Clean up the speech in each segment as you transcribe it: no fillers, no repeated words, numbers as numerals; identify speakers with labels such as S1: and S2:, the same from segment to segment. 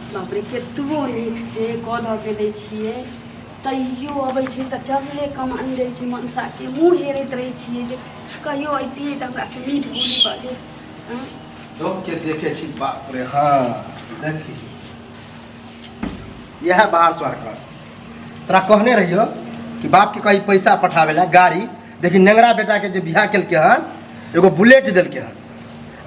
S1: बाप रे, केतबो नीकसँ कऽ धऽ के दै छियै तैयो अबै छै तऽ चढ़ले कमान जाइ छै मनसाके। मुँह हेरैत रहै छियै जे कहियो अइतियै तऽ हमरासँ मीठ बोली बाजै।
S2: लोकके देखे छी, बाप रे। हाँ, देखी, इएह बाहर सुआर कर। तोरा कहने रहियो कि बापके कही पैसा पठाबै ला गाड़ी। देखी, नेंगरा बेटाके जे बियाह केलकै हन, एगो बुलेट देलकै हन,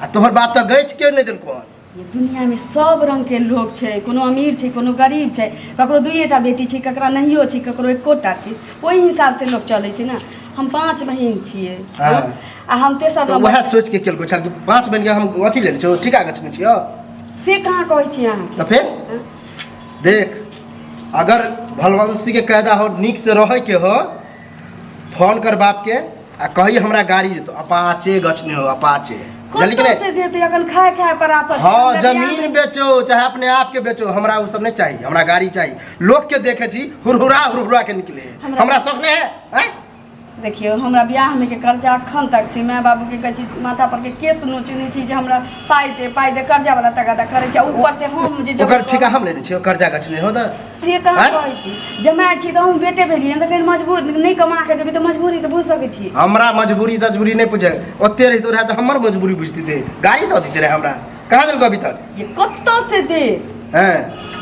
S2: आ तोहर बाप तऽ गैछ के नहि देलको हन।
S1: ये दुनियामे सब रङ्गके लोक छै। कोनो अमीर छै, कोनो गरीब छै, ककरो दुइएटा बेटी छै, ककरा नहियो छै, ककरो एकोटा छै। ओहि हिसाबसँ लोक चलै छै ने। हम 5 बहिन छियै। आ हम तेसर
S2: तऽ
S1: नम्बर।
S2: वएह सोचि के केलको छल कि 5 बहिनके हम अथी लेने छियौ, ठीका गछने छियौ।
S1: से कहाँ कहै छी अहाँ?
S2: तऽ फेर देख, अगर भलवंशी के कायदा हो, नीक से रहे के हो, फोन कर बाप के आ कही हमरा गाड़ी देतो, अपाचे गछने हो, अपाचे। जानली कि
S1: कतऽ
S2: नहीं?
S1: से देतै? अखन खाय खाय पर आफत छै।
S2: हाँ।
S1: हमरा
S2: जमीन
S1: बियाह
S2: बेचो चाहे अपने आप के बेचो, हमरा वो सब नहीं चाहिए, हमरा गाड़ी चाहिए। लोग के देखे छी हुरहुरा हुरहुरा के निकले है। हमरा शौक नहीं है, हैं?
S1: देखियौ, हमरा बियाहमे के कर्जा अखन तक छै। माय बाबूके कहै छी, माथा पर के केस नोचने छी जे हमरा पाइ दे, पाइ दे। कर्जा वाला तगादा करै छै आ ऊपर से हम जे
S2: ओकर ठेका हम लेने छियै, कर्जा गछने हो तऽ।
S1: से कहाँ
S2: आँय?
S1: कहै छी? जमाए छी तऽ हम बेटे भेलियै तऽ कनि मजबूर नहि कमा के देबै तऽ मजबूरी तऽ बुझि सकै छी।
S2: हमरा मजबूरी तजबूरी नहि पूछे। ओते रहितो रहे तऽ हमर मजबूरी बुझती दे, गाड़ी दऽ देते रहे हमरा। कहाँ देलको अभी तक?
S1: ये कतऽ से दे?
S2: हैं?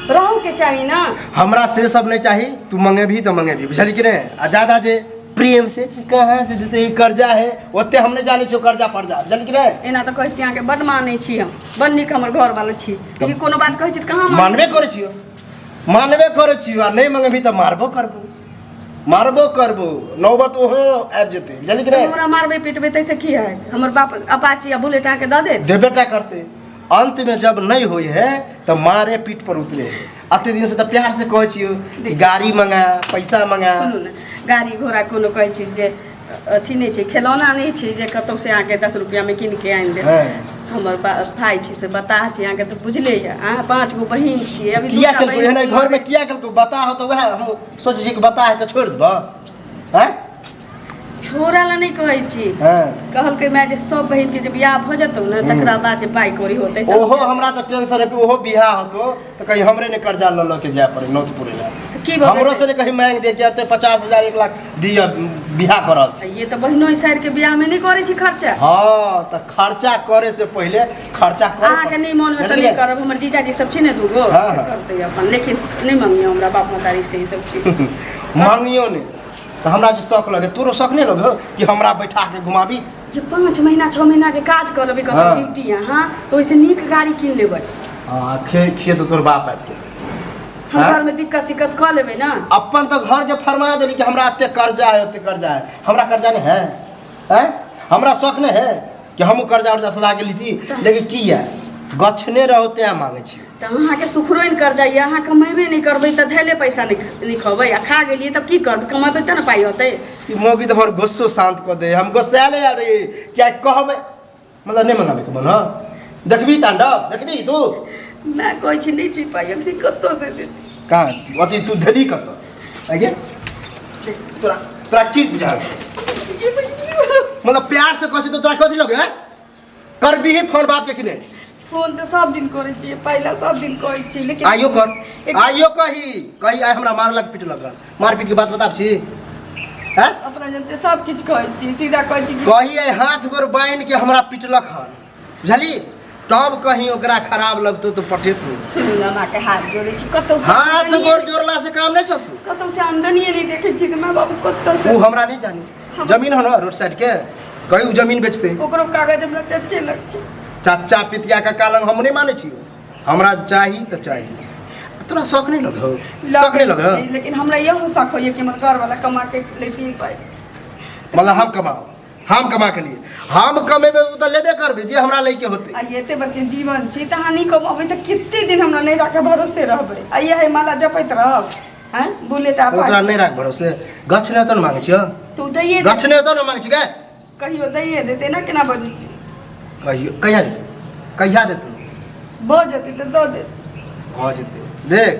S1: रहू के चाही ना।
S2: हमरा से सब नहीं चाही। तू मंगेबही तऽ मंगेबही, बुझली कि नहीं? आ ज्यादा जे प्रेम से कहाँ से देते, ई कर्जा है, ओते हम नहीं जाने छियो कर्जा फर्जा, बुझली कि नहीं?
S1: एना तऽ कहै छी, अहाँके बड्ड मानै छी हम, बड्ड नीक हमर घरवाला छी, लेकिन कोनो बात कहै छी तऽ कहाँ मानै?
S2: मानबे करै छियो, मानबे करै छियो। आ नहि मंगेबही तऽ मारबो करबो, मारबो करबो, नौबत ओहो आबि जेतै, बुझली कि नहीं?
S1: हमरा मारबै पिटबै ताहिसँ की हैत? हमर बाप अपाची आ बुलेट अहाँके दऽ देत?
S2: देबे टा करते। अंत में जब नहीं होई है तो मारे पीठ पर उतरे है। अते दिन से तो प्यार से कहै छियो कि गाड़ी मंगा, पैसा मंगा।
S1: सुनू ने, गाड़ी घोड़ा कोनो कहै छी जे अथी नहि छै, खेलौना नहि छै जे कतौसँ अहाँके 10 रुपैआमे कीन के आनि देत। हमर भाय छी से बताह छी, अहाँके तऽ बुझले यऽ। अहाँ 5 गो बहिन छियै अभी।
S2: किया
S1: दूटा
S2: केलको
S1: बहिन।
S2: एहन घर में किया केलको? बता हो तऽ वएह हम सोचै छी कि बता है तऽ छोड़ि देबऽ, हैं?
S1: छोड़ऽ लए नहि कहै छी। कहलकै माय जे सब बहिनके जे बियाह भऽ जेतौ ने, तकरा बाद जे पाइ कौड़ी होतै तब।
S2: ओहो हमरा तऽ टेंशन है कि ओहो बियाह होतो तऽ कहीं हमरे ने कर्जा लऽ लऽ के जाय पड़े नौत पुरे लए।
S1: तऽ की भऽ
S2: हमरो
S1: गेलै?
S2: से ने कहीं मांगि दे कि एते 50,000 1 लाख दिअ, बियाह कऽ रहल छी।
S1: ये तऽ बहिनो साइर के बियाहमे नहि करै छी खर्चा।
S2: हाँ, तऽ खर्चा करे से पहिले खर्चा करे।
S1: अहाँके नहि मोनमे तऽ नहि करब। हमर जीजाजी सब छै ने दूगो, से करतै अपन, लेकिन नहि मंगियौ हमरा बाप महतारी से ई सब चीज।
S2: मांगियो नहि तऽ हमरा जे शौक लगे, तोरो शौक नहि लगे कि हमरा बैठा के घुमाबी?
S1: जे 5 महीना 6 महीना जे काज कऽ लेबै कतौ ड्यूटी अहाँ, तऽ ओहिसँ नीक गाड़ी कीन लेबै।
S2: हाँ, खे तो तोर बाप आबि गेल।
S1: हम
S2: हाँ?
S1: घरमे दिक्कत सिक्कत कऽ लेबै ने।
S2: अपन तऽ घर के फरमा देली कि हमरा एते कर्जा है, ओते कर्जा है। हमरा कर्जा नहीं है, हैं? हमरा शौक नहीं है कि हमहूँ कर्जा उर्जा सदा के लीती, लेकिन की है, गछने रहो तें मांगे छी।
S1: तऽ अहाँके सुखरोइन कर्जा यऽ। अहाँ कमेबे नहि करबै तऽ धैले पैसा नहि नहि खबै आ खा गेलियै तब की करबै? कमेबै तऽ ने पाइ होतै।
S2: ई मौगी तऽ हमर गुस्सो शांत कऽ दे। हम गुस्साले आ रही किया कहबै, मतलब नहि मंगाबै के मन हँ? देखबी तांडव देखबी तू।
S1: मैं कहै छी नहि छी पाइ अखनी, कतऽ से देती?
S2: कहाँ अथी तू देली कतऽ? आगे तोरा तोरा की बुझाल? मतलब प्यार से कहै छी तऽ तोरा कथी लगे हैं? करबीही फोन बाप के कि नहि?
S1: फोन तऽ सब दिन करै छियै, पहिला सब दिन कहै छियै, लेकिन
S2: आइयो कर, आइयो कही, कही आइ हमरा मारलक पिटलक हन। मारपीट के बात बताब छी, हैं?
S1: अपना जनते सब किछु कहै छी, सीधा कहै छी कि
S2: कही आइ हाथ गोर बान्हि के हमरा पिटलक हन, बुझली? तब कहीं ओकरा खराब लगतो तऽ पठेतौ।
S1: सुनू ने, माँके हाथ जोड़ै छी, कतौ से
S2: हाथ
S1: आमदनिये
S2: गोर जोड़ला से काम नहीं चलतो।
S1: कतौ से आमदनिये नहि देखै छी तऽ माँ बाबू कतौ से
S2: वो हमरा नहीं जानी। जमीन हो ना रोड साइड के, कहीं उ जमीन बेचते।
S1: ओकरो कागज हमरा चच्चे लग छै।
S2: चाचा पितिया का लंग हम नहीं माने छियो। हमरा चाही तऽ चाही। तोरा शौक नहीं लगो? शौक नहीं लगो?
S1: लेकिन हमरा इहो शौक होइए कि हमर घरवाला कमा के लेतीन पाइ।
S2: मतलब हम कमाओ, हम कमा के लिए, हम कमेबे उ तऽ लेबे करबे जे हमरा लैके होते।
S1: आ एते बड़के जीवन छै तऽ अहाँ नहि कमेबै तऽ कते दिन हमरा नहि राखे भरोसे रहबै आ इएह माला जपैत रहब? आँय, बुलेट आ
S2: तोरा नहीं राख भरोसे? गछ नहीं होतो ने मांगे छियो।
S1: तू दैये
S2: गछ नहीं होतो ने मांगे छी गे।
S1: कहियो दैये देतै ना, केना बजै छी?
S2: कहियो कहिया देतै, कहिया देतै?
S1: भऽ जेतै तऽ दऽ देत।
S2: भऽ जेतै। देख,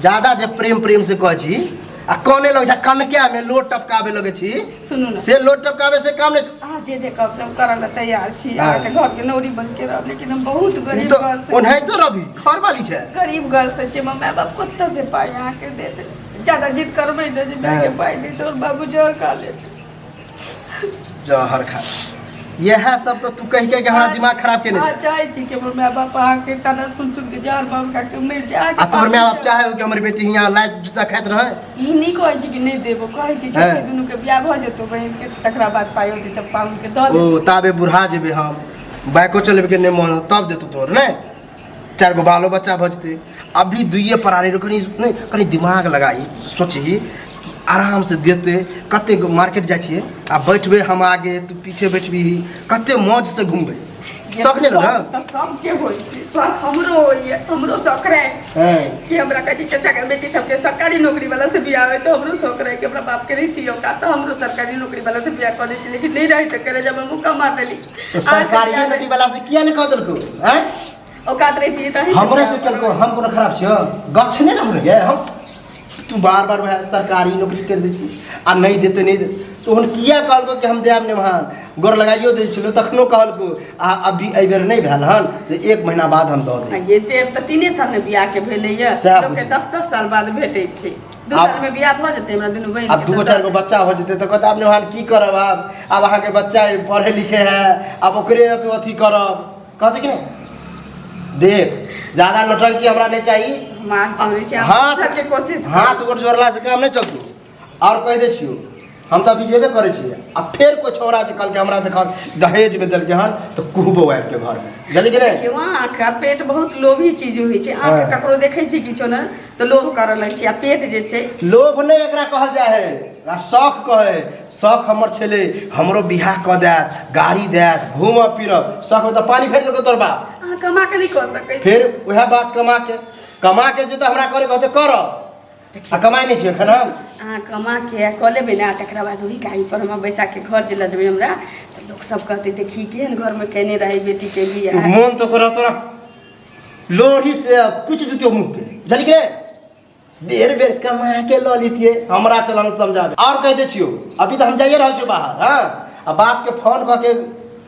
S2: ज्यादा जे प्रेम प्रेम से कहै छी आ कने लगै छै कनके में लोट टपकाबे लगै छी।
S1: सुनू ने,
S2: से लोट टपकाबे से काम नहीं।
S1: अहाँ जे जे कहब सब करऽ लए तैयार छी।
S2: हाँ।
S1: अहाँके घरके नौरी बन के रहब, लेकिन हम बहुत
S2: ई
S1: गरीब
S2: तो
S1: घर से,
S2: ओनाहितो रवि घर वाली छै।
S1: गरीब घर से छी, माय बाप कतऽ से पाइ अहाँके देत? ज्यादा जिद करबै ने जे मायके
S2: हाँ।
S1: पाइ देत और बाबू जहर खा लेत।
S2: जहर खा, इएह सब तऽ तू कहि कहि के हमरा दिमाग खराब केने
S1: अहाँ
S2: छै।
S1: चाहै छी कि हमर माय बाप अहाँके ताना सुन सुन के जहर मार खा के मरि जाय?
S2: आ तोहर माय बाप चाहे हो कि हमर बेटी हियाँ लात जूता खाइत रहे?
S1: ई नहि कहै छी कि नहि देबो, कहै छी
S2: हाँ।
S1: छोटकी दुनू के बियाह भऽ जेतौ बहिन के, तकरा बाद पाइ होतै तऽ पाहुन के दऽ
S2: ओ
S1: देबै।
S2: ताबे बुढ़ा जेबै हम, बाइको चलेबै के नहि मोन, तब देतौ तोहर नहि? चारि गो बालो बच्चा भऽ जेतै। अभी दुइए प्राणी रहो, कनि नहि कनि दिमाग लगाही, सोचही कि आरामसँ देतै। कतेक मार्केट जाइ छियै आ बैठबै हम आगे, तू पीछे बैठबही, कते मौजसँ घुमबै, शौक नहि
S1: शौक
S2: ने?
S1: तऽ सबके होइ छै, शौक हमरो होइए, हमरो शौक रहै कि हमरा कहै छै चाचाके बेटी सबके सरकारी नौकरी वाला से बियाह होइ, तऽ हमरो शौक रहै कि हमरा बापके रहिती औकात तऽ हमरो सरकारी नौकरी वाला से बियाह कऽ दैती, लेकिन नहि रहै तऽ करे जब हम मुक्का मार देली।
S2: तऽ सरकारी नौकरी वाला से किया नहि कऽ देलकौ आँय?
S1: औकात रहिती तऽ अहीं से
S2: हमरे से
S1: बियाह
S2: केलको, हम कोनो खराब छियौ? गछ नहि रहू गे हम। तू बार बार वएह सरकारी नौकरी कर दै छी आ नहि देतै नहि देतै, तोहन किया कहलको कि हम देब नहि? वहाँ गोर लगाइयो दै छलौ तखनो कहलको आ अभी एहि बेर नहि भेल हन, से एक महीना बाद हम दऽ देब।
S1: ये देव तऽ 3 साल ने बियाह के भेलैया,
S2: सएह
S1: लोकके
S2: बुझी।
S1: 10-10 साल बाद भेटै छै। 2
S2: आब-
S1: साल में बियाह भऽ जेतै हमरा दुनू बहिन
S2: आब
S1: के
S2: दूगो
S1: तऽ
S2: चारि गो बच्चा हो जेतै तऽ कहतै आब नेहान की करब, आब आब अहाँके बच्चा पढ़े लिखे है, आब ओकरे अथी करब, कहतै कि नहि? देख, ज्यादा नौटंकी हमरा नहि चाही।
S1: हम हाथ जोड़ै छी,
S2: हाथ
S1: हाथ के कोशिश करू।
S2: हाथ गोड़ जोड़ला से काम नहि चलतौ। आओर कहि दै छियौ, हम तऽ अभी जेबे करै छियै आ फेर कोइ छौड़ा जे कहलकै हमरा देखल दहेजमे देलकै हन तऽ कुहबो आबिके घरमे, बुझलियै कि नहि?
S1: देखियौ, आँख आ पेट बहुत लोभी चीज होइ छै। आँख
S2: हाँ।
S1: ककरो देखै छै किछो ने तऽ लोभ करऽ लगै छै, आ पेट जे छै
S2: लोभ नहि एकरा कहल जाइ है, आ शौख कहै। शौख हमर छलै हमरो बियाह कऽ देत, गाड़ी देत, घूमब फिरब, शौखमे तऽ पानि फेर देलकै तोहर बाप।
S1: अहाँ कमा के नहि कऽ सकै छी।
S2: फेर उएह बात, कमा के, कमा के जे तऽ हमरा करे कहते करब, आ कमाइ नहि छियै एखन हम।
S1: अहाँ कमा के कऽ लेबै ने, तकरा बाद ओही गाड़ी पर हमरा बैसा के घर जे लऽ जेबै हमरा, तऽ लोक सब कहतै देखी केहन घरमे केने रहै बेटीके बियाह।
S2: मोन तो करो तोरा लोही से कुछ देतियो मुँह पे, बुझलियै कि नहि? बेर बेर कमा के लऽ लितियै, हमरा चलन समझाबे। आओर कहि दै छियौ, अभी तऽ हम जाइए रहल छियौ बाहर। हँ, आ बापके फोन कऽ के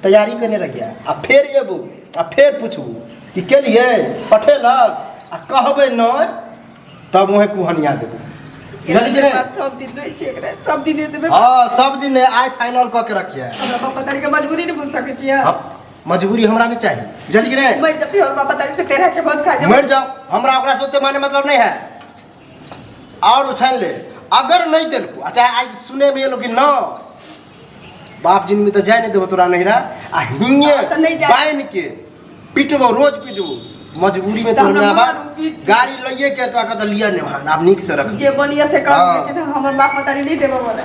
S2: तैयारी केने रहियै, आ फेर एबू आ फेर पुछबू कि केलियै पठेलक, आ कहबै नहि तब वहें कुहनिया देबू, बुझलियै कि नहि?
S1: बात सब दिन रहै छै एकरा, सब दिन देबै।
S2: हँ, सब दिन नहि, आइ फाइनल कऽ के रखियै।
S1: हमरा बाप दादी के मजबूरी नहि बुझ सकै छियै।
S2: हम मजबूरी हमरा नहीं चाहिए, बुझलियै कि नहि?
S1: मरि जतै और बाप दादी से तेरा के भोज खा जाओ।
S2: मरि जाओ, हमरा ओकरा से ओते माने मतलब नहीं है। और उछाल ले, अगर नहीं देलको, अच्छा आइ सुने में एलो कि न बाप जिनमी तऽ जाय नहीं देबो तोरा नहिरा, आ हिंगे
S1: हाँ, तऽ नहि जाय।
S2: बान्हि के पिटबो, रोज पिटबो मजबूरी में
S1: तऽ
S2: तोहर
S1: हमरा
S2: माय बाप
S1: मारू, पीट।
S2: गाड़ी लइए के तो कहता लिअ ने, आब नीक से रख
S1: जे बनिया से
S2: हाँ।
S1: काम, लेकिन हमर बाप मतारी नहीं देबो बोले।